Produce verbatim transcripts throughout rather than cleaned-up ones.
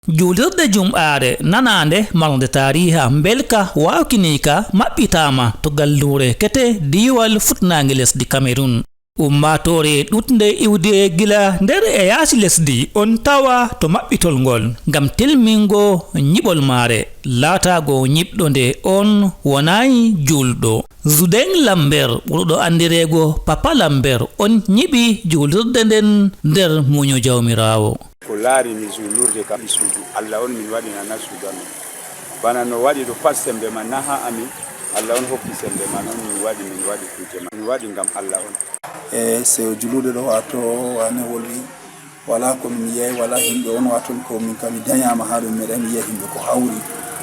Juulirde Jumɓaare nanaande marnde taariiha mbelka waawkiniika maɓɓitaama to Galluure Kete, diiwal fuɗnaange lesdi Kamerun. Ummaatoore ɗuɗnde iwde gila nder e yaasi lesdi on tawa to maɓɓitol ngol ngam tilmingo nyiɓol maare, laataago nyiɓɗo nde on wonaay juulɗo. Zudeng Lambert, ɓurɗo anndireego Papa Lambert, on nyiɓi juulirde nden nder muunyo Jawmiraawo. Ko laarini juulurde kam, suudu Allah on min waɗi, na suudu amin. Bana no waɗi ɗo pat, sembe man na haa amin. Allah on hokki sembe man on, min waɗi, min waɗi kuuje man. Min waɗi ngam Allah on. E seyo juluɗe ɗo, wato wane wolwi, wala ko min yiyay, wala himɓe on, wato ko min kam mi dañama haa ɗo, mi meeɗay mi yiya himɓe ko hawri,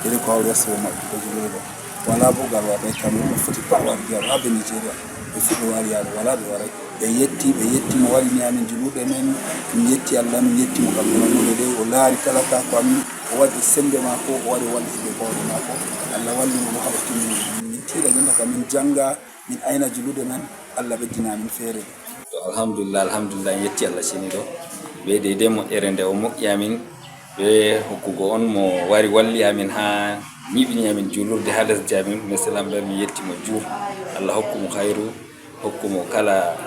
ede ko hawri haa seyo maɓɓe ko juluɗe ɗo. Wala bo gal waɗay kam, ɗum foti pat warde yaɗo haa be Nigeria. Ɓe fuɗɗo wari yaɗo, wala ɓe waray. Ɓe yetti, ɓe yetti mo waɗini amin juluɗe men, min yetti Allah, min yetti mo kam ɗum ɗo de, o laari talakaaku amin, o waɗi sembe maako, o waɗi o walliti be bawɗe maako. Allah walli mo bo haa o timmini. Min tiiɗa jonta kam min janga, min ayna juluɗe men, Allah ɓeddina min feere. To, alhamdulillah, alhamdulillah, en yetti Allah ceniiɗo. Be deydey moƴƴere nde o moƴƴi amin, be hokkugo on mo wari walli amin haa nyiɓini amin juulurde haa lesdi amin, Monsieur Lambert, min yetti mo juur. Allah hokku mo hayru, hokku mo kala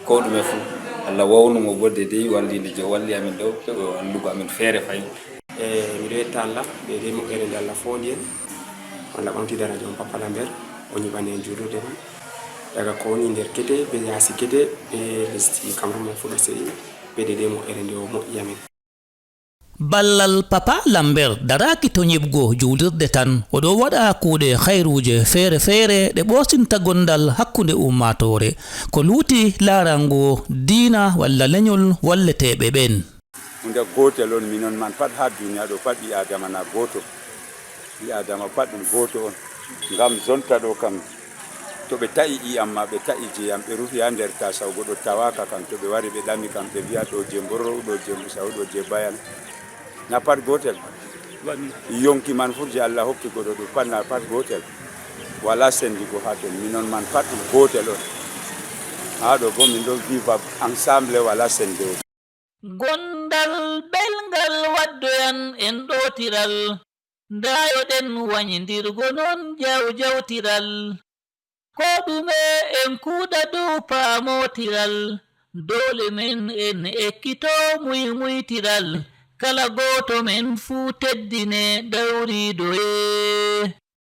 ko ɗume fuu. Allah wawnu mo bo deydey wallinde je o walli amin ɗo, o wallugo amin feere fayi. E, miɗo yetta Allah, be deydey moƴƴere nde Allah fooɗi en. Allah ɓamti daraja on, Papa Lambert, o nyiɓani en juulurde ɗum. Daga ko woni nder Kete, be yaasi Kete, be lesdi Kamerun men fuu ɓe seyi, be deydey moƴƴere nde o moƴƴi amin. Ballal Papa Lambert daraaki to nyiɓgo juulirde tan, o ɗo waɗa kuuɗe hayruuje feere-feere ɗe ɓoosinta gondal hakkunde ummaatoore, ko luuti laarango diina walla lenyol walleteeɓe ɓen. Hunde gootel on, minon man pat haa duniya ɗo pat, ɓii Aadama na gooto. Ɓii Aadama pat ɗum gooto on. Ngam jonta ɗo kam, to ɓe ta'i ƴi'am ma, ɓe ta'i jeyam, ɓe rufi haa nder taasawo, goɗɗo tawaaka kam, to ɓe wari ɓe ɗami kam, ɓe vi'a ɗo je Mbororo, ɗo je Mbusawu, ɗo je Bayana. Na pat gootel. Yonki man fuu je Allah hokki goɗɗo ɗum pat, na pat gootel. Wala sendigo haa ton, minon man pat ɗum gootel on. Haa ɗo bo min ɗon viva ensemble, wala sende. Gondal belngal waddoyan en ɗootiral, ndaayoɗen wanyindirgo non jawjawtiral. Ko ɗume en kuuɗa dow paamootiral, doole men en ekkito muymuytiral, kala gooto men fuu teddine dawriiɗo e.